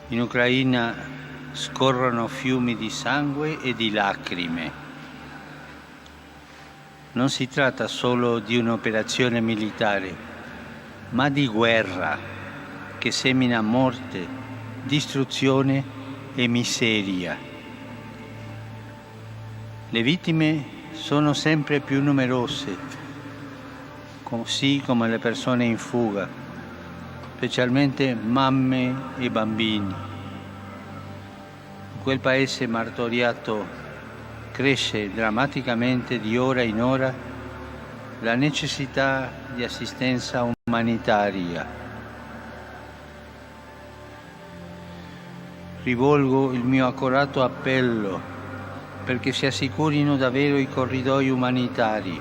In Ucraina scorrono fiumi di sangue e di lacrime. Non si tratta solo di un'operazione militare, ma di guerra che semina morte, distruzione e miseria. Le vittime sono sempre più numerose, così come le persone in fuga, specialmente mamme e bambini. In quel paese martoriato cresce drammaticamente di ora in ora la necessità di assistenza umanitaria. Rivolgo il mio accorato appello perché si assicurino davvero i corridoi umanitari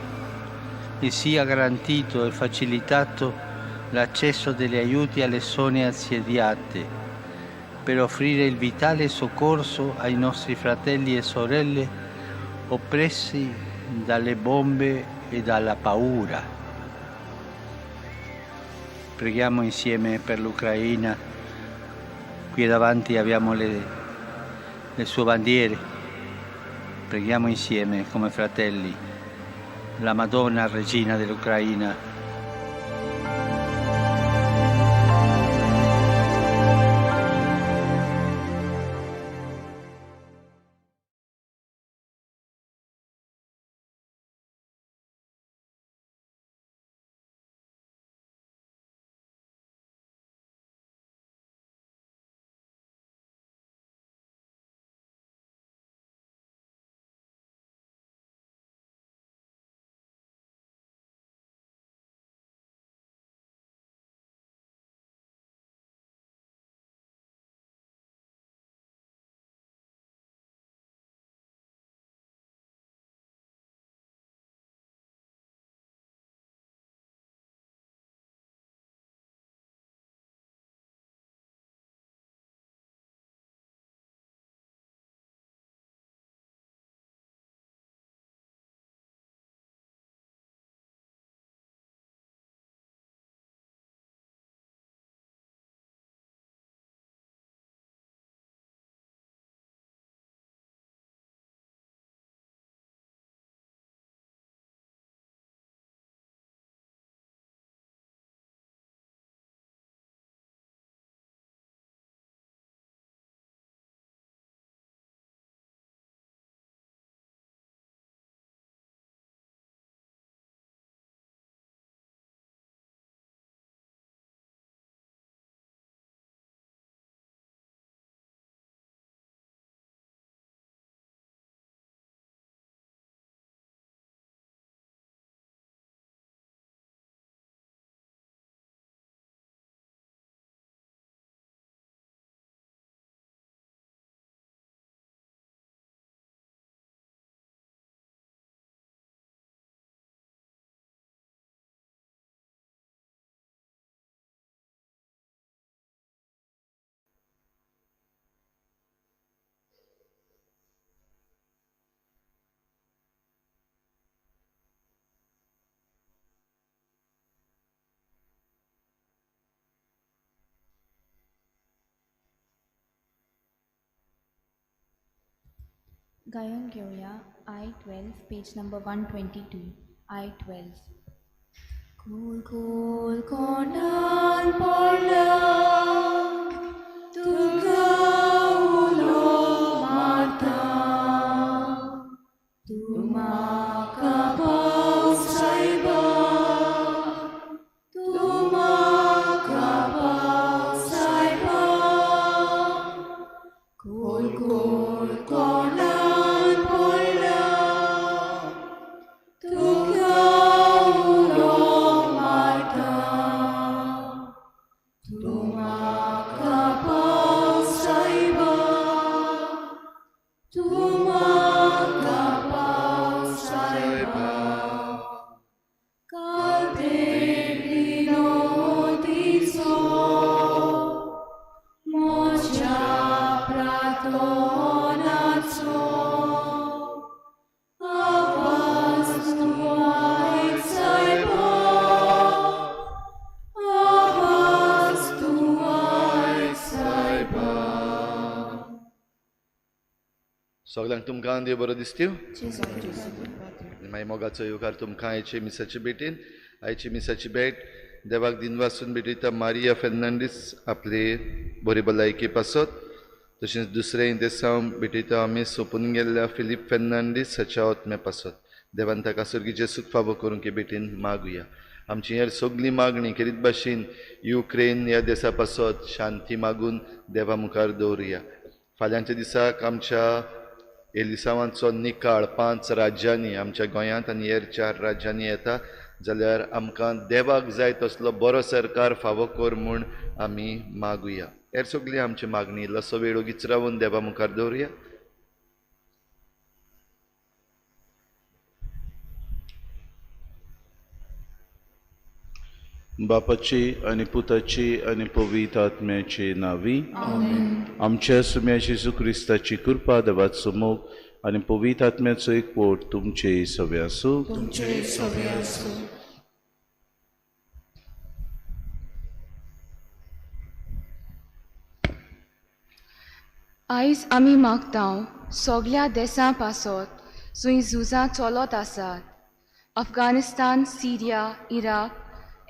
e sia garantito e facilitato l'accesso degli aiuti alle zone assediate per offrire il vitale soccorso ai nostri fratelli e sorelle oppressi dalle bombe e dalla paura. Preghiamo insieme per l'Ucraina. Qui davanti abbiamo le sue bandiere. Preghiamo insieme come fratelli la Madonna Regina dell'Ucraina. Gayon Gyoya, I-12, page number 122, I-12. Kul kul konan pola, tuka ulo mata, tumaka pausaiba, tumaka pausaiba, kul kul konan. सगळ्यांक तुमकां देव बरो दिसत्यो मागीर मोगाचो येवकार तुमकां आयचे मिसाचे भेटीन. आयची मिसाची भेट देवाक दिनवासून भेटयता मारिया फेर्नांडीस आपले बरी भलायके पासत. तशेंच दुसरें देसांव भेटयता आमी सोंपून गेल्ल्या फिलीप फेर्नांडीस हाच्या आत्म्या पासत. देवान ताका सर्गीचें सूख फावो करूंक हे भेटीन मागुया. आमची हेर सगळी मागणी खेरीत भाशेन युक्रेन ह्या देसा पासत शांती मागून देवा मुखार दवरुया. फाल्यांच्या दिसाक आमच्या एलिसांवांचो निकाळ 5 राज्यांनी आमच्या गोंयांत आनी हेर 4 राज्यांनी येता जाल्यार आमकां देवाक जाय तसलो बरो सरकार फावो कर म्हूण आमी मागुया. हेर सगळी आमची मागणी इल्लोसो वेळ ओगीच रावून देवा मुखार दवरुया. बापाची आनी पुताची आनी पवित्र आत्म्याची नावी. आमच्या सुम्या जेजू क्रिस्ताची कृपा, देवाचो मोग आनी पवित्र आत्म्याचो एकवट तुमचे सवे आसूं. आयज आमी मागता सगळ्या देशां पासत जंय झुजां चलत आसात, अफगाणिस्तान, सिरिया, इराक,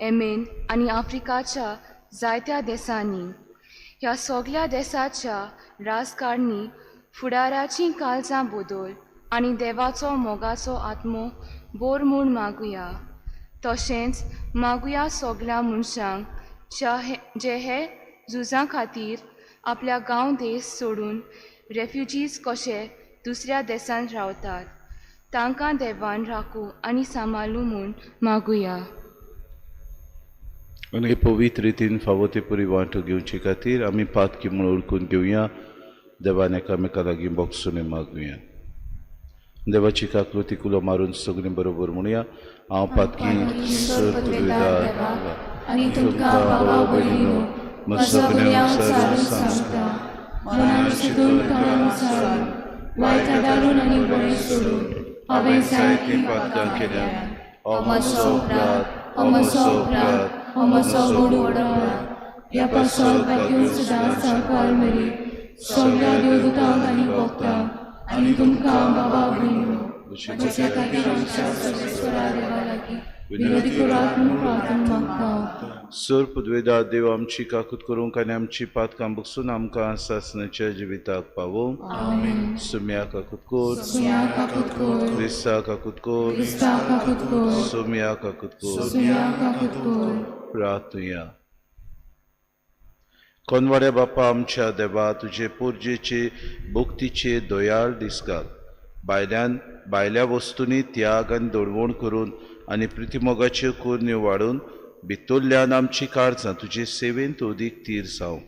येमेन आनी आफ्रिकाच्या जायत्या देशांनी. ह्या सगळ्या देशाच्या राजकारणी फुडाराचीं काळजां बदल आनी देवाचो मोगाचो आत्मो बोर म्हूण मागुया. तशेंच मागुया सगळ्या मनशांक जे हे झुजां खातीर आपल्या गांव देश सोडून रेफ्युजीज कशे दुसऱ्या देशांत रावतात तांकां देवान राखूं आनी सांबाळूं म्हूण मागुया. आनी पवित्र रितीन फावो ते पुरी वांटो घेवचे खातीर आमी पातकी म्हूण ओळखून घेवया. देवान एकामेका लागीं बोगसुणें मागुया. देवाची काकलुती कुलो मारून सगळीं बरोबर म्हणुया. हांव पातकी सर तुवेदार आनी तुमकां बाबा भयणीनो म्हजो गुन्यांव सारून सांगता, मनान चिंतून तणान सारून वायट आदारून आनी बरें सोडून हांवें जायतीं पातकां केल्यात. हो म्हजो अपराध, हो म्हजो अपराध, हो म्हजो व्हड अपराध. ह्या पासत भाग्यो सदां सावकार मेरी सगळ्या देवदूतांक आनी भक्तांक आनी तुमकां बाबा भयणीनो म्हज्या खातीर आमच्या सर्वेस्परा देवा लागीं विनवणी करात म्हूण प्रार्थना मागता. सर पुदवेदा देव आमची काकूत करूंक आनी आमची पातकां बगसून आमकां सासणाच्या जिविताक पावोवंक. सुम्या काकूत कर, सुम्या काकूत कर, क्रिस्ता काकूत कर, क्रिस्ता काकूत कर, सुम्या काकूत कर. सुम्या काकूत कर. प्रार्थुया. कोनवाड्या बापा आमच्या देवा, तुजे पोरजेचे भक्तीचे दयाळ दिसकाल भायल्यान भायल्या वस्तूंनी त्याग आनी दडवण करून आनी प्रितीमोगाच्यो कोरण्यो वाडून भितरल्यान आमची काळजां तुजे सेवेंत अदीक तीर जावं.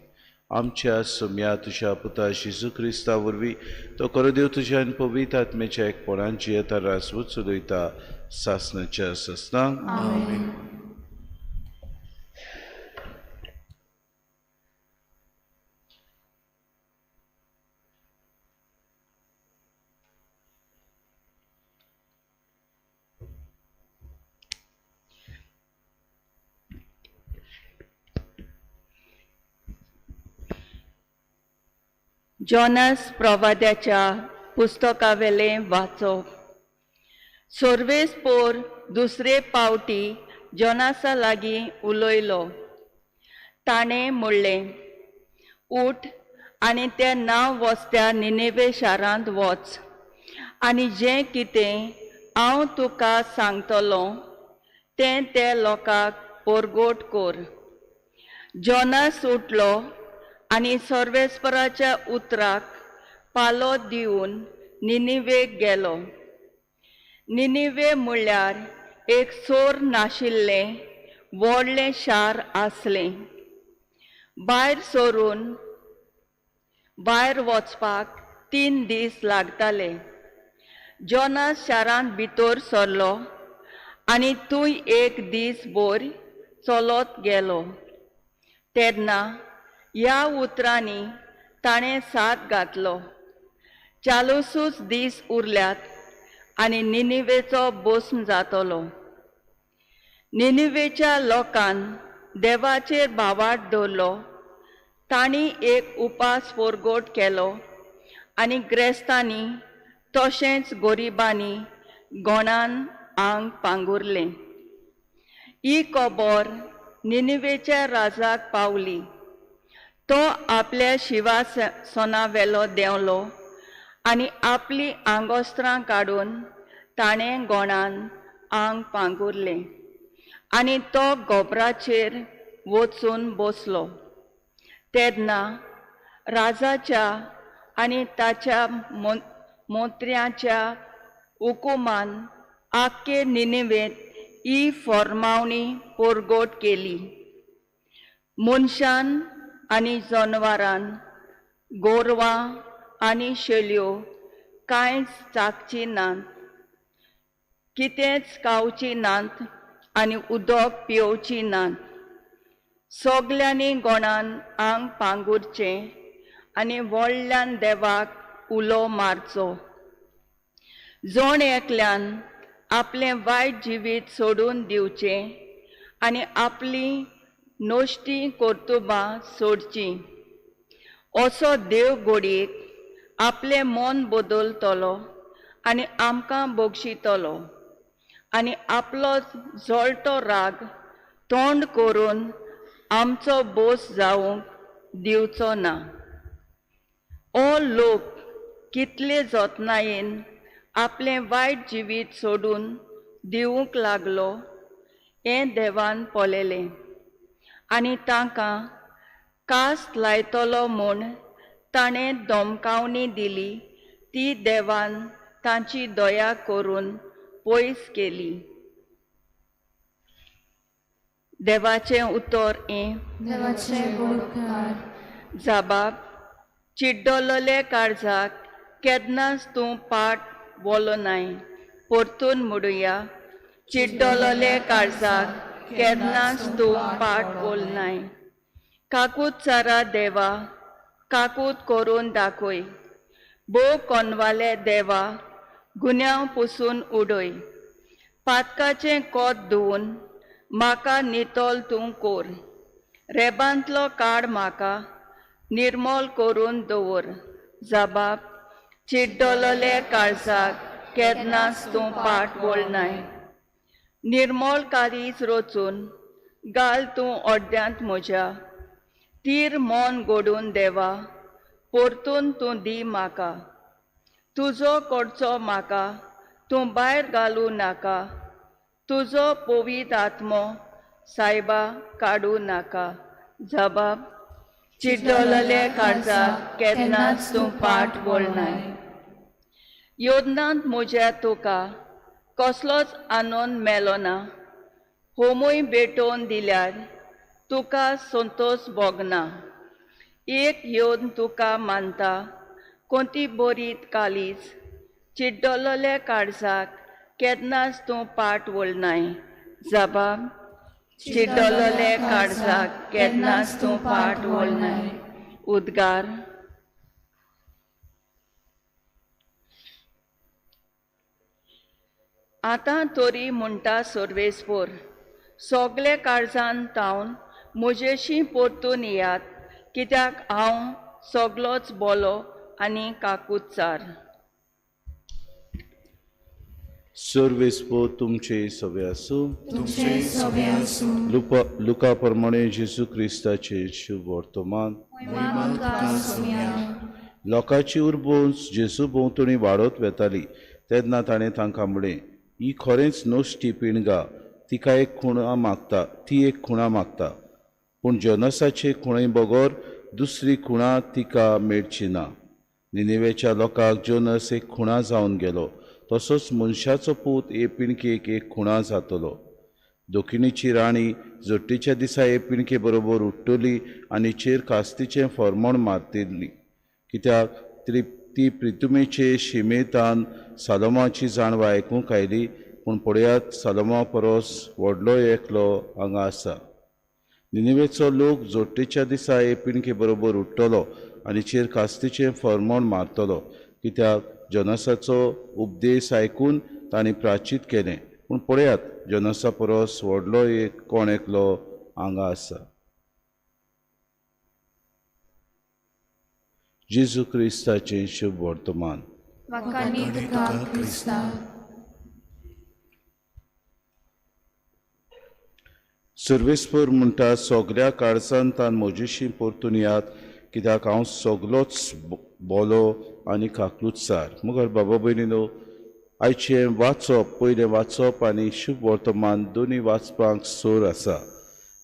आमच्या सोम्या तुज्या पुता जेजू क्रिस्ता वरवीं तो करो देव तुज्या आनी पवित्र आत्म्याच्या एकपणान जियेता राजवट चलयता सासणाच्या सासणाक. जॉनस प्रवाद्याच्या पुस्तकावेलें वाचप. सर्वेस्पोर दुसरे पावटी जॉनासा लागीं उलयलो. ताणें म्हणलें, उठ आनी त्या नांव वस्त्या निनेवे शारांत वच आनी जें कितें हांव तुका सांगतलो तें त्या लोकांक परगट कर. जॉनस उठलो आनी सर्वेस्पराच्या उतराक पालो दिवन निनिवेक गेलो. निनिवे म्हणल्यार एक सोर नाशिल्लें व्हडलें शार आसलें. भायर सरून भायर वचपाक 3 दीस लागताले. जॉनस शारांत भितर सरलो आनी थंय एक दीस भर चलत गेलो. तेन्ना ह्या उतरांनी ताणें साद घातलो, 40 दीस उरल्यात आनी निनिवेचो भस्म जातलो. निनिवेच्या लोकान देवाचेर भावार्थ दवरलो. तांणी एक उपास परगट केलो आनी ग्रेस्तांनी तशेंच गोरिबांनी गोणान आंग पांगुरलें. ही खबर निनिवेच्या राजाक पावली. तो आपल्या शिवासना वेलो देंवलो आनी आपली आंगोस्त्रां काडून ताणें गोणान आंग पांगुरलें आनी तो गोबराचेर वचून बसलो. तेन्ना राजाच्या आनी ताच्या मंत्र्यांच्या हुकुमान आख्खे निनिवेंत ही फॉर्मावणी परगट केली. मनशान आनी जनवरान, गोरवां आनी शेल्यो कांयच चाकची नात, कितेंच खावची नात आनी उदक पिवची नात. सगल्यांनी गोणान आंग पांगुरचें आनी व्हडल्यान देवाक उलो मारचो. जण एकल्यान आपलें वायट जिवीत सोडून दिवचें आनी आपली नश्टी कर्तुबां सोडचीं. असो देव घडयेक आपलें मन बदलतलो आनी आमकां बक्षितलो आनी आपलो जळटो राग तोंड करून आमचो बोस जावंक दिवचो ना. ओ लोक कितले जतनायेन आपलें वायट जिवीत सोडून दिवंक लागलो हें देवान पळयलें आनी तांकां कास लायतलो म्हूण ताणें धमकावणी दिली ती देवान तांची दया करून पयस केली. देवाचें उतर हें. देवाचें उपकार. जाबाब चिड्डलोले काळजाक केन्नाच तूं पाट वोलो नाय. परतून म्हणुया, चिड्डलोले काळजाक केन्नाच तूं पाट वोलनाय. काकूत चारा देवा, काकूत करून दाखय. भोव कोनवाले देवा, गुन्यांव पुसून उडय. पातकाचें कोत धुवन म्हाका नितळ तूं कोर. रेबांतलो काड म्हाका निर्मोल करून दवर. जाबाब चिड्डलोले काळजाक केन्नाच तूं पाट वळनाय. निर्मोल कारीज रचून घाल तूं अर्द्यांत म्हज्या. तीर मन गोडून देवा, परतून तूं दी म्हाका. तुजो कडचो म्हाका तूं भायर घालूं नाका. तुजो पवीत आत्मो सायबा काडूं नाका. जबाब चिड्डलोले काळजाक केन्नाच तूं पाट वळनाय. योदनांत म्हज्या तुका कसलोच आनंद मेलो ना. होमूय भेटोवन दिल्यार तुका संतोश भोगना. एक योन तुका मानता कोणती बरी कालीज. चिड्डलोले काळजाक केन्नाच तूं पाट वळनाय. जबाब चिड्डलोले काळजाक केन्नाच तूं पाट वळनाय. उद्गार. आतां तरी म्हणटा सर्वेस्पोर, सगळे काळजान तावन म्हजेशी परतून येयात, कित्याक हांव सगलोच बोलो आनी काकूतचार. सर्वेस्पोर तुमचे सवे आसूं. तुमचे सवे आसूं. लुका प्रमाणे जेजू क्रिस्ताचे शुभ वर्तमान. लोकांची उर्बोंस जेजू भोंवतणी वाडत वेताली तेन्ना ताणें तांकां म्हळें, ही खरेंच नश्टी पिणगा, तिका एक खुणा मागता, ती एक खुणा मागता, पूण जनसाचे खुणे बगर दुसरी खुणा तिका मेळची ना. निनिवेच्या लोकांक जोनस एक खुणा जावन गेलो, तसोच मनशाचो पूत हे पिणकेक एक खुणा जातलो. दक्षिणेची राणी जोट्टीच्या दिसा हे पिणके बरोबर उठ्ठली आनी चेर कास्तीचें फॉर्मोण मारतली, कित्याक ती प्रितुमेचे शिमेतान सालोमाची जाणवाय आयकूंक आयली. पूण पळयात, सालोमा परस व्हडलो एकलो हांगा आसा. निनिवेचो लोक जोट्टेच्या दिसा हे पिणके बरोबर उठ्ठलो आनी चेर कास्तीचें फॉर्मोण मारतलो, कित्याक जनसाचो उपदेश आयकून तांणी प्राचीत केलें. पूण पळयात, जनसा परस व्हडलो एक कोण एकलो हांगा आसा. जेजू क्रिस्ताचें शुभ वर्तमान. वाखाणी तुका क्रिस्ता. सर्वेस्पर म्हणटा, सगल्या काळजान तान म्हजेशी परतून यात, कित्याक हांव सगलोच बोलो आनी काकलुतसार. मगर बाबा भयणीनो, आयचें वाचप, पयलें वाचप आनी शुभ वर्तमान दोनूय वाचपाक सोर आसा.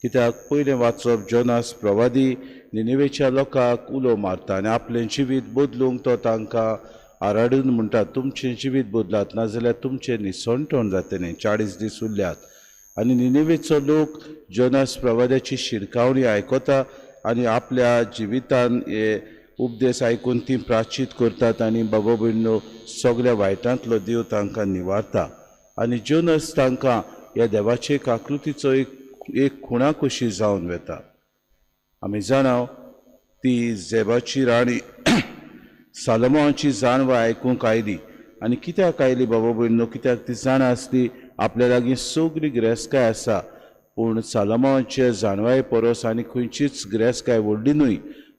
कित्याक पयलें वाचप जोनास प्रवादी निनेवेच्या लोकांक उलो मारता आनी आपलें जिवीत बदलूंक तो तांकां आराडून म्हणटा, तुमचें जिवीत बदलात नाजाल्यार तुमचें निसणटण जातलें. 40 दीस उरल्यात. आनी निनेवेचो लोक जोनास प्रवाद्याची शिरकावणी आयकता आनी आपल्या जिवितान हे उपदेश आयकून ती प्राचीत करतात आनी बाबा भयणीनो सगल्या वायटांतलो देव तांकां निवारता. आनी जोनस तांकां ह्या देवाचे काकृतीचो एक खुणा कशी जावन वता. आमी जाणा ती झेबाची राणी सालोमाची जाणवाय आयकूंक आयली. आनी कित्याक आयली बाबा भयणीनो? कित्याक ती जाणा आसली आपल्या लागीं सगळी गिरेस्तकाय आसा, पूण सालोमाचे जाणवाये परस आनी खंयचीच गिरेस्तकाय व्हडली न्हय.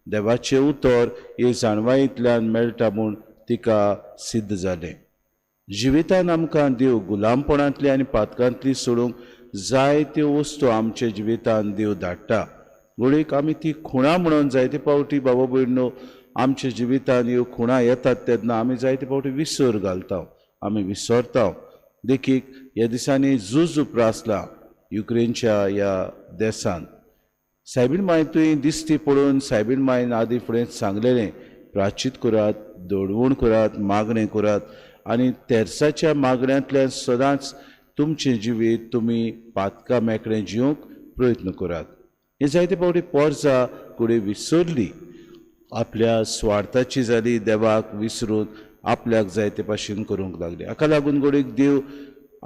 देवाचें उतर हे जाणवायेंतल्यान मेळटा म्हूण तिका सिद्ध जालें. जिवितान आमकां देव गुलामपणांतली आनी पातकांतली सोडूंक जायत्यो वस्तू आमच्या जिवितान देव धाडटा. घडयेक आमी ती खुणां म्हणून जायते फावटी बाबा भयणीनो आमच्या जिवितान ह्यो खुणां येतात तेन्ना आमी जायते फावटी विसर घालता, आमी विसरता. देखीक ह्या दिसांनी झूज उप्रासलां युक्रेनच्या ह्या देशांत. सायबीण माय तुवें दिश्टी पळोवन सायबीण मायन आदी फुडें सांगलेलें, प्राचीत करात, दडवण करात, मागणें करात आनी तेर्साच्या मागण्यांतल्यान सदांच तुमचें जिवीत तुमी पातकां मेकळें जिवंक प्रयत्न करात. हें जायते फावटी पोरसा कुडी विसरली, आपल्या स्वार्थाची जाली, देवाक विसरून आपल्याक जाय ते भाशेन करूंक लागली. हाका लागून घडयेक देव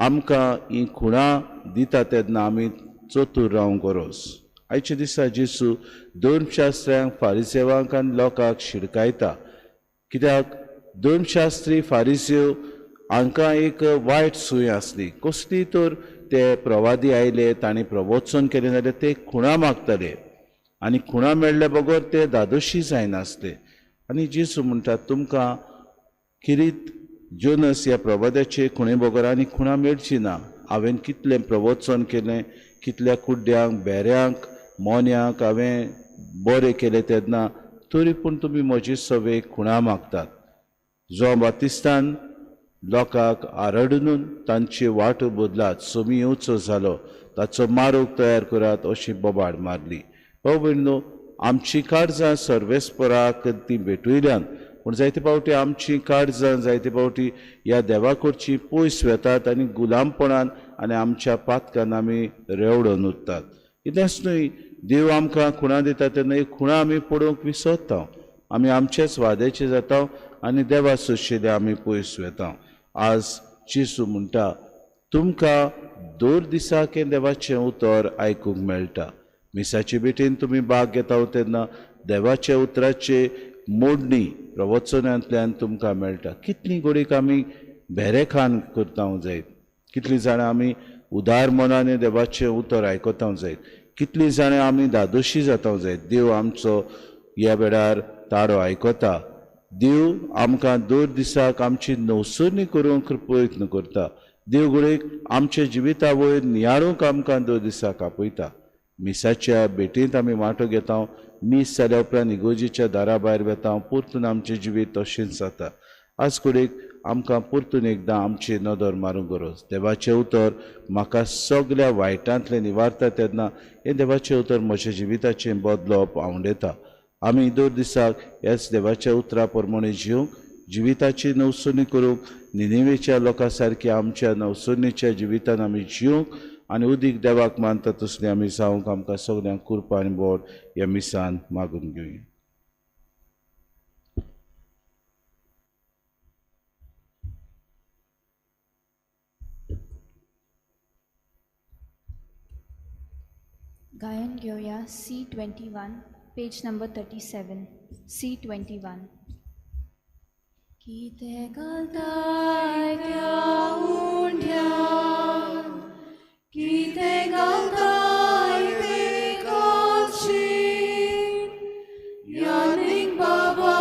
आमकां हीं खुणां दिता तेन्ना आमी चतूर रावंक गरज. आयच्या दिसा जेसू धर्मशास्त्र्यांक, फारिसेवांक आनी लोकांक शिडकायता. कित्याक धर्मशास्त्री फारिसेव हांकां एक वायट सूय आसली. कसली तर ते प्रवादी आयले, तांणी प्रवचन केलें जाल्यार ते खुणां मागताले आनी खुणां मेळ्ळे बगर ते धादोशी जायनासले. आनी जेसू म्हणटा, तुमकां किरीत जोनस ह्या प्रवाद्याचे खुणे बगर आनी खुणां मेळची ना. हांवें कितलें प्रवचन केलें, कितल्या कुड्ड्यांक, बेऱ्यांक, मोन्यांक हांवें बरें केलें तेन्ना तरी पूण तुमी म्हजी सवे खुणां मागतात. जो बातिस्तान लोकांक आरडून तांची वाट बदलात, सोमी येवचो जालो, ताचो मारोग तयार करात अशी बोबाड मारली. भाव भयणीनो, आमची काळजां सर्वेस्पराक ती भेटयल्यान, पूण जायते फावटी आमची काळजां जायते फावटी ह्या देवाकडची पयस वेतात आनी गुलामपणान आनी आमच्या पातकान आमी रेवडून उरतात. इतलेंच न्हय, देव आमकां खुणां दिता तेन्ना ही खुणां आमी पळोवंक विसरता, आमी आमचेच वाद्याचे जाता आनी देवा सोशिल्ले आमी पयस वेता. आज जेसू म्हणटा, तुमकां दर दिसाक हें देवाचें उतर आयकूंक मेळटा. मिसाचे भेटेन तुमी भाग घेता तेन्ना देवाच्या उतराचे मोडणी प्रवचनांतल्यान तुमकां मेळटा. कितली घडयेक आमी भेरेखान करता जायत, कितलीं जाणां आमी उदार मनान देवाचें उतर आयकता जायत, कितलीं जाणां आमी धादोशी जाता जायत. देव आमचो ह्या वेळार ताळो आयकता. देव आमकां दर दिसाक आमची नवसरणी करूंक प्रयत्न करता. देव घडयेक आमच्या जिविता वयर नियाळूंक आमकां दर दिसाक आपयता. मिसाच्या भेटींत आमी वांटो घेता, मीस जाल्या उपरांत इगोर्जेच्या दारा भायर वेता, परतून आमचें जिवीत तशेंच जाता. आज घडयेक आमकां परतून एकदां आमची नदर मारूंक गरज. देवाचें उतर म्हाका सगल्या वायटांतलें निवारता तेन्ना हें देवाचें उतर म्हज्या जिविताचें बदलप आंवडेता. आमी दर दिसाक ह्याच देवाच्या उतरा प्रमाणे जिवंक, जिविताची नवसरणी करूंक, निनेवेच्या लोकां सारकी आमच्या नवसरणीच्या जिवितान आमी जिवंक आनी उदीक देवाक मानता तसली आमी जावंक आमकां सगल्यांक कृपा आनी बोड ह्या मिसान मागून घेवया. गायन घेवया C21, page number 37, C21. कितें घालताय त्या उंड्यान, कितें घालताय ते काचीन, यादीक बाबा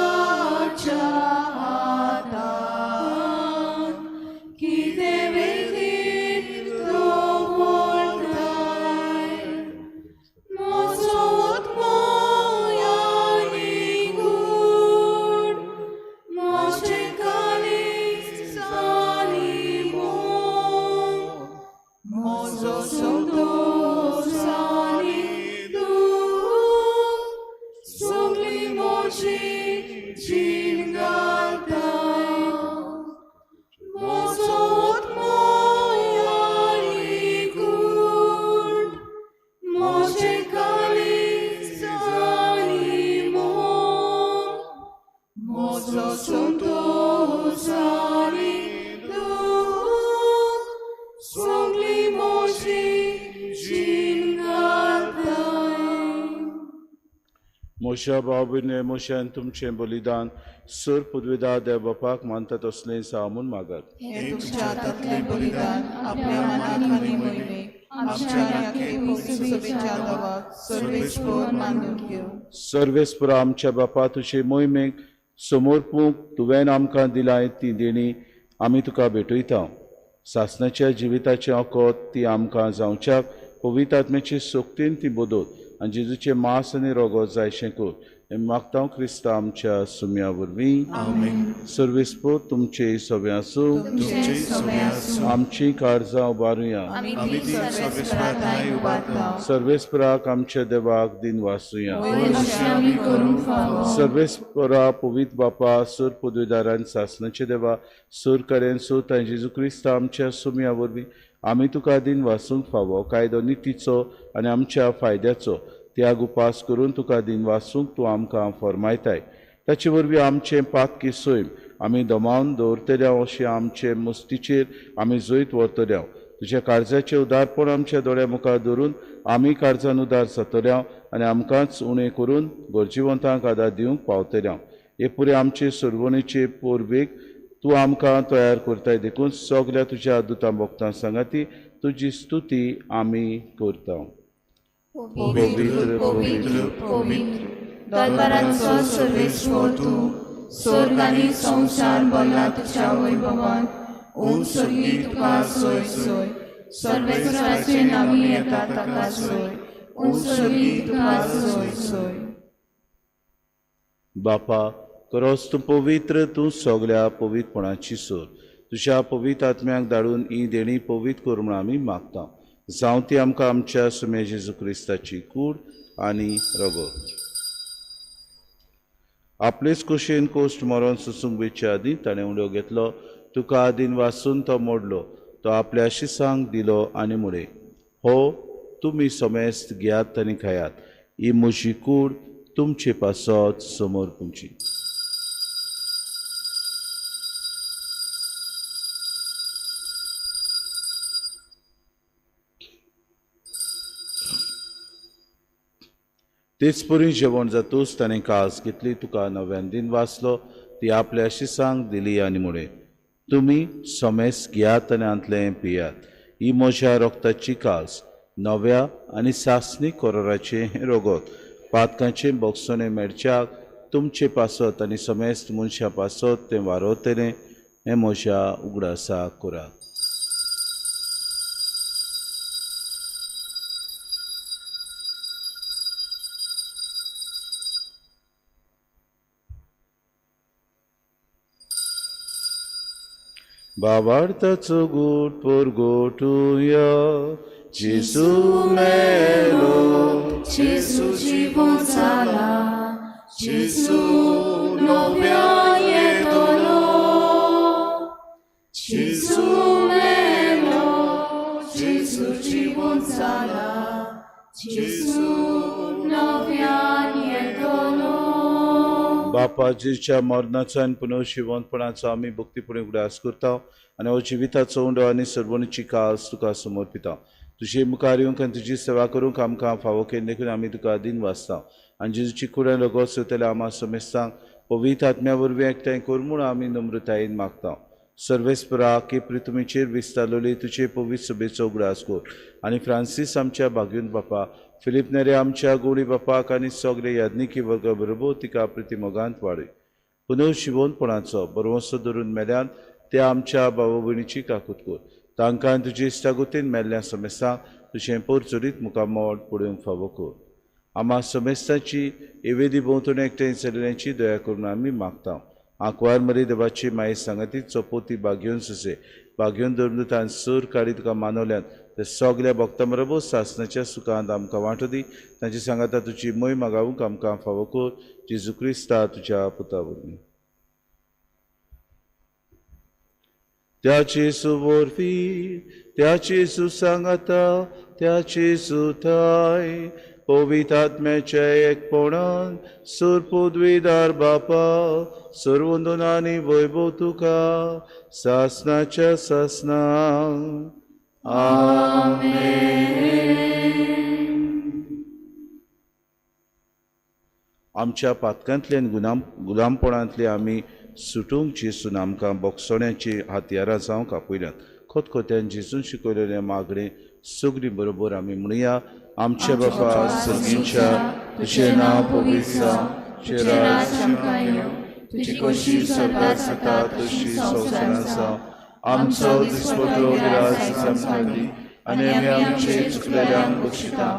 मोशा भाव भयणे मोशान तुमचें बलिदान सर पुदवेदा देव बापाक मानता तसलें जावं म्हूण मागात. हें तुमच्या हातांतलें बलिदान आपल्या मनाक आनी मोहिमेक आमच्या आनी पवित्र देवाक सर्वेस्पर मानून घेवं. सर्वेस्पर आमच्या बापा तुजे मोहिमेक समर्पूंक तुवें आमकां दिलाय ती देणी आमी तुका भेटयता. सासणाच्या जिविताचें अकोत ती आमकां जावच्याक पवित्र आत्म्याचे शक्तीन ती बदल आनी जेजूचें मांस आनी रगत जायशें कर. हें मागता क्रिस्ता आमच्या सुम्या वरवीं. सर्वेस्पर तुमचे सगळें आसूं. आमची काळजां उबारुया. सर्वेस्पराक आमच्या देवाक दिन वासुया. सर्वेस्परा पवित्र बापा सूर पदवीदारान सासणाचे देवा सूर कडेन सूत आनी जेजू क्रिस्ता आमच्या सुम्या वरवीं आमी तुका दिन वासूंक फावो कायदो नितीचो आनी आमच्या फायद्याचो त्याग उपास करून तुका दिन वासूंक तूं आमकां फर्मायताय. ताचे वरवीं आमचें पातकी सैम आमी दमावन दवरतल्या अशें आमचे मुस्तीचेर आमी जैत व्हरतल्या. तुज्या काळजाचें उदारपण आमच्या दोळ्या मुखार धरून आमी काळजान उदार जातल्या आनी आमकांच उणें करून गरजेवंतांक आदार दिवंक पावतल्या. हे पुरे आमचे सोडवणेचे पोरबेक तूं आमकां तयार करताय देखून सगल्या तुज्या दुतां भक्तां सांगाती तुजी स्तुती आमी करता. पवित्र पवित्र पवित्र दरबारांचो सर्वेस्पर तूं स्वर्ग आनी संवसार भरला तुज्या वैभवान. ओम स्वर्गी तुका सोय सोय सर्वेस्पराचे नामी येता ताका सोय. ओम स्वर्गी तुका सोय सोय. बापा खरोच तूं पवित्र, तूं सगल्या पवित्रपणाची सोर. तुज्या पवित्र आत्म्याक धाडून ही देणी पवित्र कर म्हूण आमी मागता. जावं ती आमकां आमच्या सुमे जेजू क्रिस्ताची कूड आनी रगत. आपलेच कुशीन कोश्ट मरोन सोसूंक वेचे आदीं ताणें उडो घेतलो, तुका आदीन वासून तो मोडलो, तो आपल्या शिसांक दिलो आनी म्हळें, हो तुमी समेस्त घेयात आनी खायात, ही म्हजी कूड तुमचे पासत समर्पूंची. तेच परी जेवण जातूच ताणें कास घेतली, तुका नव्यान दिन वाचलो, ती आपल्या शिसांक दिली आनी म्हळें, तुमी समेस्त घेयात आनी हांतलें पियात, ही म्हज्या रक्ताची कास नव्या आनी सासणी कोराचें रगत पातकांचें भोगसणें मेळच्याक तुमचे पासत आनी समेस्त मनशां पासत तें वारवतलें. हें म्हज्या उगडासाक करात. बाबार्थाचो गूट परगटुया. जेजू मेलो, जेजू जिवो जाला, जेजू नव्यान येतलो. जेजू मेलो, जेजू जिवो जाला, जेजू नव्यान येतलो. बापा जेजूच्या मरणाचो आनी पुनर्जिवंतपणाचो आमी भक्तीपुणे उगडास करता आनी हो जिविताचो उंडो आनी सर्वणीची कास तुका समर्पिता. तुजे मुखार येवंक आनी तुजी सेवा करूंक आमकां फावो केली देखून आमी तुका दिन वाचता आनी जेजूची कुडान रगत सोदतल्या आमा समेस्तांक पवित्र आत्म्या वरवीं एकठांय कर म्हूण आमी नम्रतायेन मागता. सर्वेस्परा की पृथ्वीचेर विस्तारलेली तुजे पवित्र सभेचो उगडास कर आनी फ्रांसीस आमच्या भाग्यून बापा, फिलीप नेरे आमच्या गोडी बापाक आनी सगळे याज्ञिकी वर्गा बरोबर तिका प्रतिमोगांत वाडय. पुनर्जिवंतपणाचो बरवंसो धरून मेल्यान त्या आमच्या भाव भयणीची काकूत कर. तांकां तुजे इश्टागतीन मेल्ल्या समेस्तांक तुजें पोरचोरीत मुखामळ पळोवंक फावो कर. आमा समेस्तांची एवेदी भोंवतणी एकठांय चलिल्ल्यांची दया करून आमी मागता. आंकवार मरी देवाची माई सांगाती चपोती बागेवन सुसे बागेवन धर्मदूतान सूर काडी तुका मानवल्यात ते सगल्या भक्तां बरोबर सासणाच्या सुखांत आमकां वांटो दी. तांची सांगाता तुजी मोय मागावूंक आमकां फावो कर. जेजू क्रिस्ता तुज्या पुता वरवीं. त्याची सुवोरवी, त्याची सुसांगाता, त्याची सुथाय पवित्र आत्म्याच्या एकपणान सूर पदवीदार बापा सर्वंदन आनी वैभव तुका सासणाच्या सासणा. आमेन. आमच्या पातकांतल्यान गुलामपणांतले आमी सुटूंक जेजून आमकां बोगसोण्याची हत्यारां जावंक आपयल्यात. खोतखोत्यान जेजून शिकयलेलें मागणें सगळीं बरोबर आमी म्हणया. आमच्या बापा सर्गींच्या, तुजें नांव पवित्र जावं, तुजें राज आमकां येवं, तुजी कशी स्वर्गात जाता तशी संवसारांत जावं. आमचो दिसपट्टो ग्रास आमकां दी आनी आमी आमचे चुकलेल्यांक बक्षिता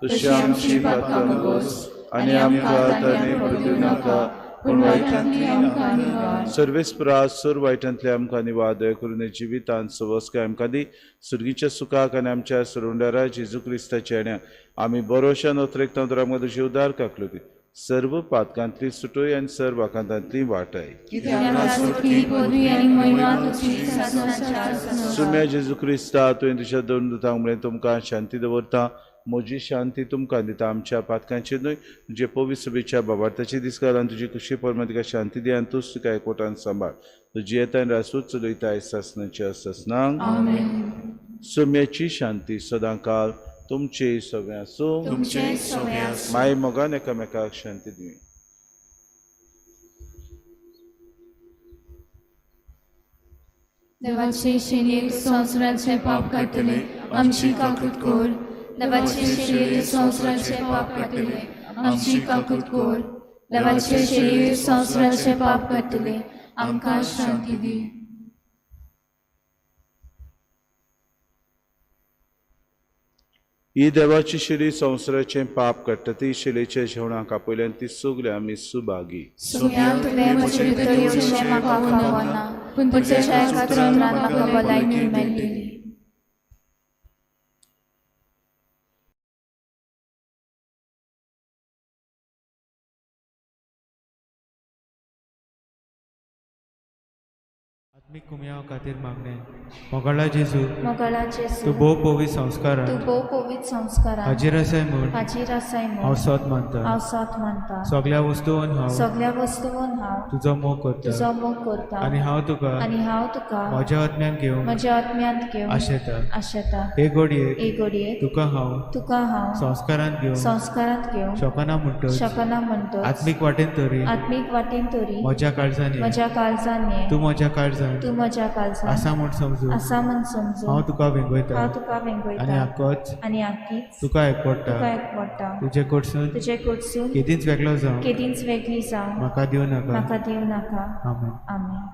तशी आमची पातकां भोगस आनी आमकां ताणें पडूं नाका पूण वायटांतली आमकां निवार. सर्वेस्परा सर्व वायटांतले आमकां निवार, दया करून जिवितांत सवस्काय आमकां दी. सुर्गीच्या सुखाक आनी आमच्या सरवंडारा जेजू क्रिस्ताच्या येण्या आमी बरोशान अत्रेकता तर आमकां तुजी उदार काकलुती सर्व पातकांतली सुटोय आनी सर्व आकांतांतली वाटाय. सुम्या जेजू क्रिस्ता, तुवें तुज्या दोन दुतांक म्हळें तुमकां शांती दवरता, म्हजी शांती तुमकां दिता. आमच्या पातकांचेर न्हय तुजे पवित्र सभेच्या बाबार्थाची दिसकाल आनी तुजी कुशी प्रमाण तुका शांती दी आनी तूच तुका एकवटान सांबाळ. तुजी येता आनी रासूच चलयता सासनाच्या सासनांक. सुम्याची शांती सदांकाल तुमचे सगळें आसूं. माय मोगान एकामेकाक शांती दिवं. देवाचे शेणयेक संवसाराचे पाप काडटले आमची काकूत कर. देवाचे शेणयेक संवसाराचे पाप काडटले आमची काकूत कर. देवाचे शेणयेक संवसाराचे पाप काडटले आमकां शांती दी. ही देवाची शिली संवसाराचें पाप काडटा ती शिलेच्या जेवणाक आपयल्यान ती सगळी आमी सुभागी. सुम्या तुवें म्हजे भितर येवचें म्हाका फावना, पूण तुज्या एका उतरान म्हाका भलायकी मेळटली. आत्मीक कुमयाव खातीर मागणें. मोगाळा जेजू, मोगाळा जेजू, तूं भोव पवित्र संस्कारान, तूं भोव पवित्र संस्कारान हाजीर आसाय म्हूण, हाजीर आसाय म्हूण हांव सोत मानता, हांव सोत मानता. सगळ्या वस्तून हांव, सगळ्या वस्तून हांव तुजो मोग करता, तुजो मोग करता आनी हांव तुका, आनी हांव तुका म्हज्या आत्म्यान घेवन, म्हज्या आत्म्यांत घेवन आशेता, आशेता. हे घडयेक, हे घडयेक तुका हांव, तुका हांव संस्कारांत घेवन, संस्कारांत घेवन शकना म्हणटच, शकना म्हणटच, आत्मीक वाटेन तरी, आत्मीक वाटेन तरी म्हज्या काळजान, म्हज्या काळजान ये, तूं म्हज्या काळजान, तूं म्हज्या काळजान आसा म्हूण समजून, आसा म्हूण समजून हांव तुका वेंगयता, हांव तुका वेंगयता आनी आकोच, आनी आकीच तुका एकवडटा, तुका एकवडटा. तुजे कडसून, तुजे कडसून केदींच वेगळो जावं, केदींच वेगळी जावं म्हाका दिवं नाका, म्हाका दिवं नाका. आमेन. आमेन.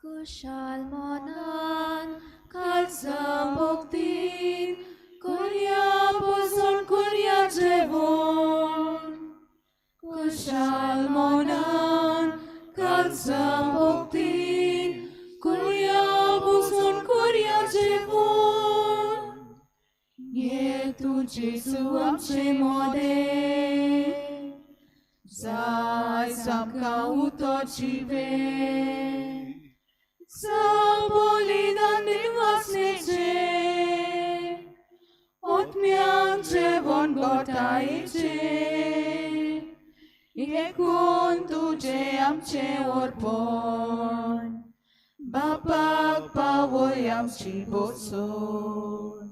कुशाल मनान काळजा भक्तीन करया भजन करया जेवण. कुशाल मनान काळजा भक्तीन करया भजन करया जेवण. ये तूं जेजू आमचे मोदें, जाय आमकां उतो जिवें, बलिदान निवासनेचें, आत्म्याक जेवण गोठायेचें, एकूण तुजें आमचें अर्पण, बापाक पावय आमची बसून.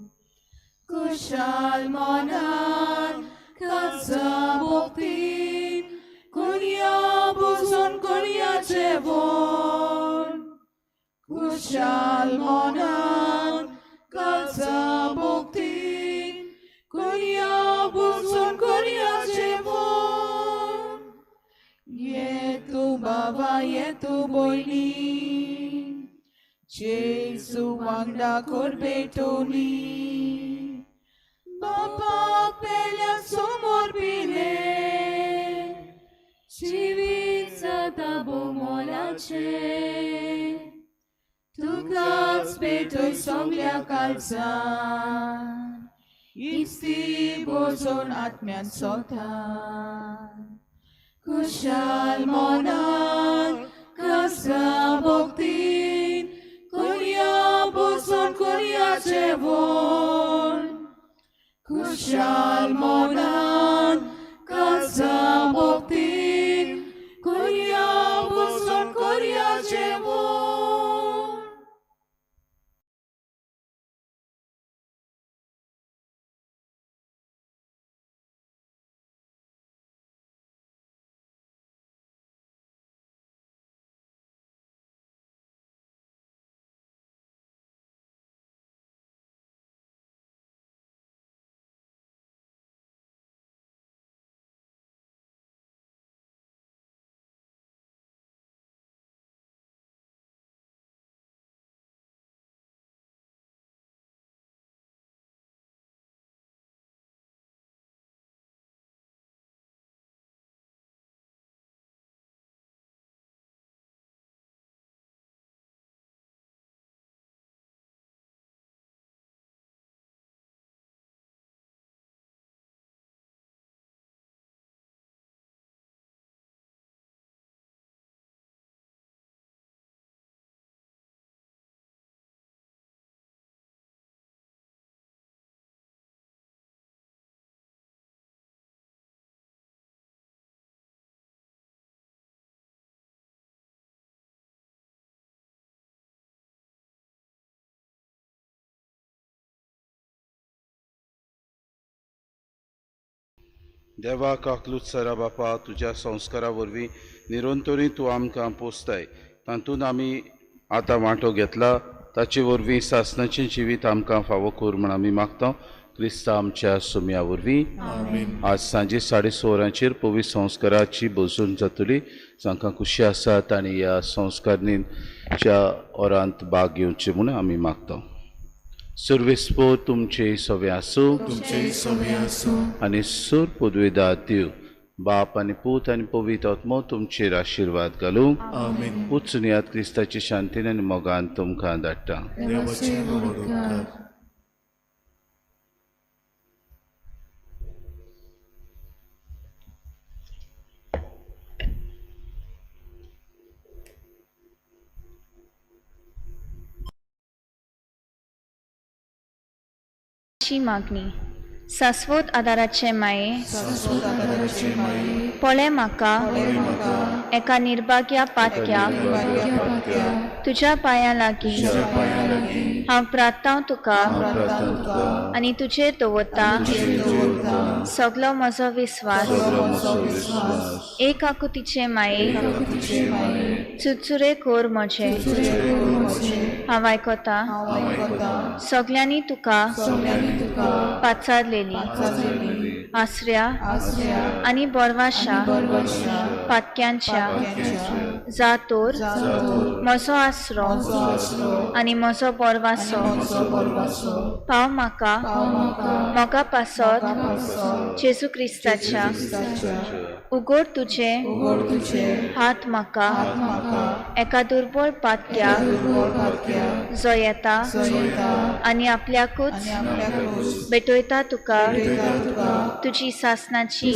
कुशाल मनान काळजा भक्तीन करया भजन करया जेवण. कुशाल मनान काळजा भक्तीन करया भजन करया जेवण. ये तूं बाबा ये तूं भयणी, जेजू वांगडा कर भेटोवणी, बापाक पेल्या समोर पिलें, जिवीत जाता भोव मोलाचें, तुकाच पेटय सगल्या काळजान, इस्ती बोजोन आत्म्यान सोतान. कुशाल मनान काळजा भक्तीन करया भजन करया जेवण. कुशाल मनान देवा काकलूत सरा बापा, तुज्या संस्कारा वरवीं निरंतरी तूं आमकां पोसताय, तातूंत आमी आतां वांटो घेतला, ताचे वरवीं सासणाचें जिवीत आमकां फावो कर म्हूण आमी मागता क्रिस्ता आमच्या सुम्या वरवीं. आज सांजे 6:30 वरांचेर पवित्र संस्काराची भोजन जातली. जांकां खुशी आसा तांणी ह्या संस्कारणीच्या ओरांत भाग घेवचे म्हूण आमी मागता. सर्वेस्पो तुमचे सवे आसूं आनी सूर पदवेदार देव बाप आनी पूत आनी पवित्र आत्मो तुमचेर आशिर्वाद घालूं. उच्चुनियात क्रिस्ताची शांतीन आनी मोगान तुमकां धाडटा. मागणी शाश्वत आदाराचे माये पळे म्हाका एका निर्भाग्या पातक्याक तुज्या पांयां लागीं हांव प्रार्थना तुका आनी तुजेर दवरता सगलो म्हजो विस्वास. एक आकुतीचे माये चुरचुरे कोर म्हजे हांव आयकता सगल्यांनी तुका पाचारलेली आसऱ्या आनी बोरवाशा पातक्यांच्या जातोर म्हजो आसरो आनी म्हजो बोरवासो पाव म्हाका मोगा पासत जेजू क्रिस्ताच्या. उगोड तुजे हात म्हाका एका दुर्बळ पातक्याक जो येता आनी आपल्याकूच भेटयता तुका तुजी सासनाची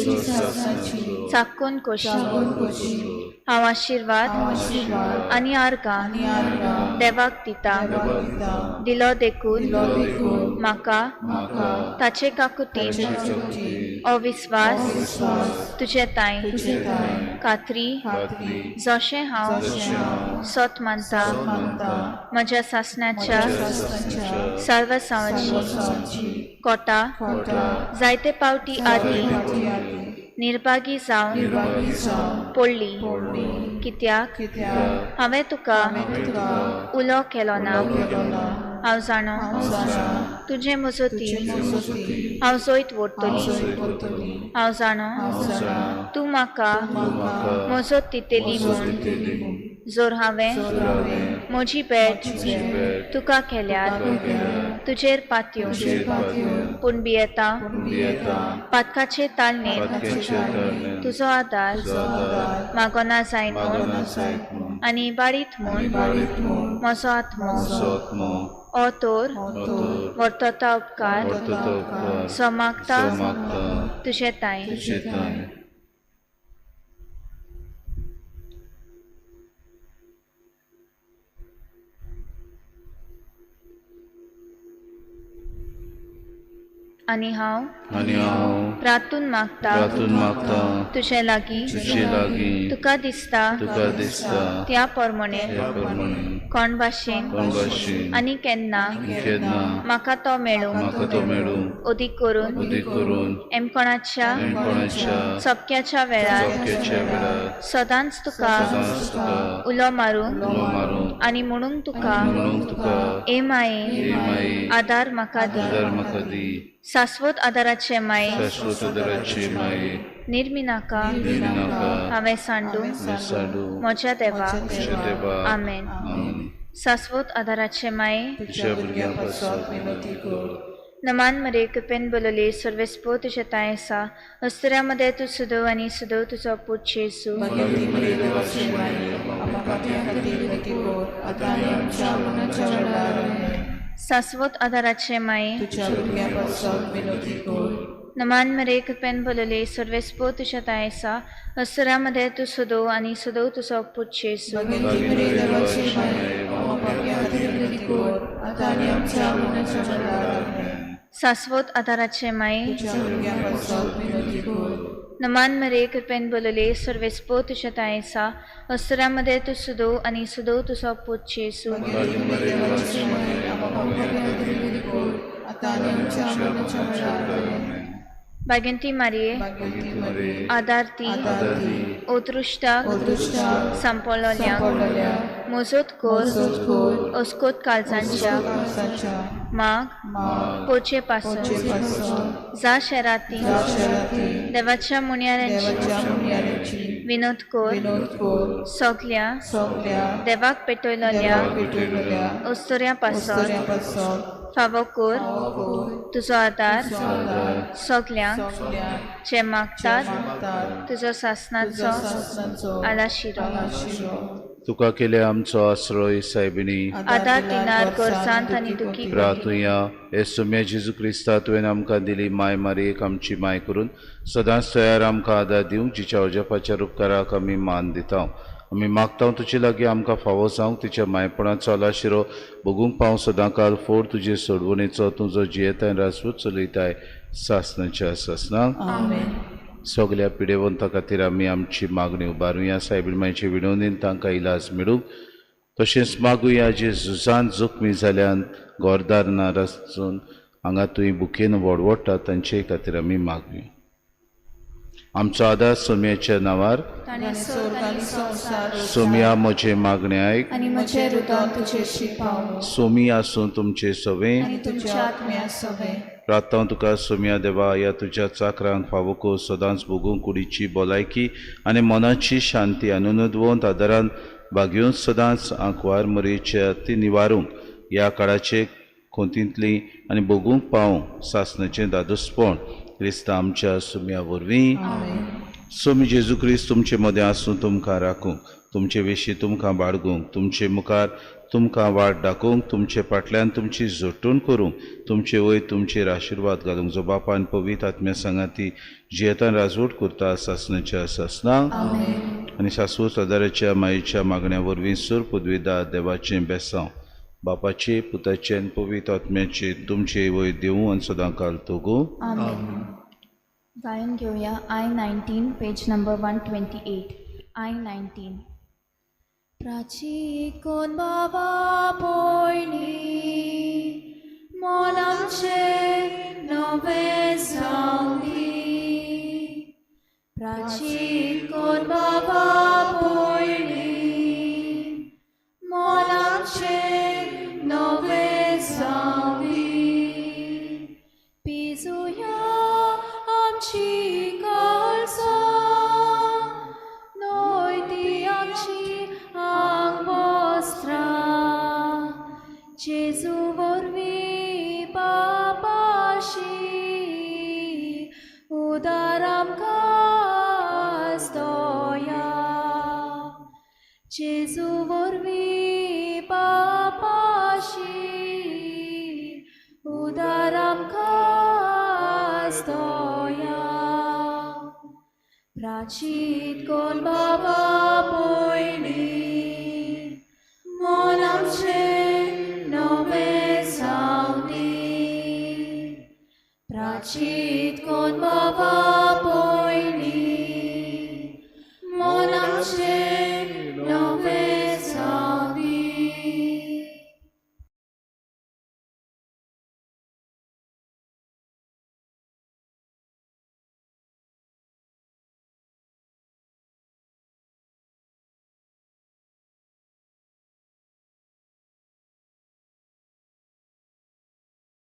चाकून कोशी. हांव आशिर्वाद आनी आर्गां देवाक दिता दिलो देखून म्हाका ताचे काकुतीन अविस्वास तुजे ताय खात्री जशें हांव सत मानता म्हज्या सासणाच्या साल्वासांवाची कोटा जायते पावटी आदी निर्भागी जावन पडली कित्याक हांवें तुका उलो केलो ना. हांव जाणो तुजें मजती हांव जैत व्हरतली. हांव जाणो तूं म्हाका मजत दितली म्हूण जर हांवें म्हजी भेट तुका केल्यार तुजेर पातयो पूण भियेता पातकाचे तालनेर तुजो आदार मागोना जायत म्हूण आनी बाळीत म्हूण म्हजो आत्मो ओ तोर वर्तता उपकार सो मागता तुजे ताय. आनी हांव प्रार्थून मागता तुजे लागीं तुका दिसता त्या प्रमाणे कोण भाशेन आनी केन्ना म्हाका तो मेळूं अदीक करून एमकोणाच्या चपक्याच्या वेळार सदांच तुका उलो मारूंक आनी म्हणूंक तुका ए माये आदार म्हाका दी. शाश्वत आदाराचे माये निर्मिनाका हांवें सांडू म्हज्या देवा. आमेन. शाश्वत आदाराचे माये नमान मरे कृपेन बोलले सर्वेस्पो तुझ्या ताय आसा हस्तऱ्यामध्ये तूं सुदव आनी सुदव तुजो पूत जेजू. शाश्वत आदाराचे माये नमान मरे कृपेन बोलले सर्वेस्पो तुझ्या ताय आसा हस्तऱ्यामध्ये तूं सुदव आनी सुदव तुजो पूत जेजू. शाश्वत आदाराचे माये नमान मरे कृपेन बोलले सर्वेस्पो तुझ्या ताय आसा हस्तऱ्यामध्ये तूं सुदव आनी सुदव तुजो पूत जेजू. भाग्यंती मारिये आदार दी ओदृश्टाक सांपळ्ळोल्यांक मोजोत कोर ओस्कोत काळजांच्या माग पोचे पासून जा शहराती देवाच्या मुन्याऱ्यांची विनोद कोर सगल्या देवाक पेटयलोल्या ओस्तोऱ्या पासून फावो कोर तुजो आदार सगल्यांक जे मागतात तुजो सासनाचो आलाशिरो. तुका केले आमचो आश्रय सायबिणी आदार दिनार गरजांत आनी दुखी प्रार्थुया. हे सोम्या जेजू क्रिस्ता तुवें आमकां दिली माय मारयेक आमची माय करून सदांच तयार आमकां आदार दिवंक जिच्या अजापाच्या उपकाराक आमी मान दिता. आमी मागता तुजे लागीं आमकां फावो जावंक तिच्या मायपणाचो आलाशिरो भोगूंक पावं सदांकाल फोड तुजे सोडवणेचो तुजो जियेताय राजवट चलयताय सासनाच्या सासनाक. सगल्या पिडेवंता खातीर आमी आमची मागणी उबारुया. सायबीण मायचे विनवणीन तांकां इलाज मेळूंक तशेंच मागुया जे झुजान जखमी जाल्यान घरदार ना रचून हांगा तुवें बुकेन वडवडटा तांचे खातीर आमी मागुया. आमचो आदार सोम्याच्या नांवार. सोम्या म्हजें मागणें आयक आनी म्हजें रुदान तुजेशी पावो. सोमी आसूं तुमचे सवें आनी तुमच्या आत्म्या सवें. प्रार्थना तुका सोम्या देवा ह्या तुज्या चाकरांक फावो कर सदांच भोगूंक कुडीची भलायकी आनी मनाची शांती आनी आदारान भागयोवन सदांच आंकवार मरेच्या ती निवारूंक ह्या काळाचे खोंतींतली आनी भोगूंक पावूंक सासनाचें दादोसपण क्रिस्ता आमच्या सोम्या वरवीं. सोमी जेजू क्रिस्त तुमचे मदें आसूं तुमकां राखूंक तुमचे विशीं तुमकां बाळगूंक तुमचे मुखार तुमकां वाट दाखोवंक तुमचे फाटल्यान तुमची जोटूण करूंक तुमचे वयर तुमचेर आशिर्वाद घालूंक जो बापान पवित्र आत्म्या सांगाती जियेतान राजवट करता सासनाच्या सासनाक. आनी शाश्वत आदाराच्या मायेच्या मागण्या वरवीं सूर पदवीदार देवाचें बेसांव बापाचे पुताचे आनी पवित्र आत्म्याचे तुमचे वयर देवूं आनी सदांकाल तोगूं. गायन घेवया I-19 page number 128. I-19. Prachi कोण बाबा पोयणी मोल आमचें नवें जावंदी. प्राची कोण बाबा पोयणी मोल आमचें नवें जावंदी. पिजुया आमची काळजां न्हय ती आमची आंगवस्त्रां. जेजू वरवीं बापाशी उदार आमकां दया. जेजू वरवीं बापाशी उदार आमकां दया. प्राचीत कोण बाबा पोयणी मोल आमचें नवें जावंदी. प्राचीत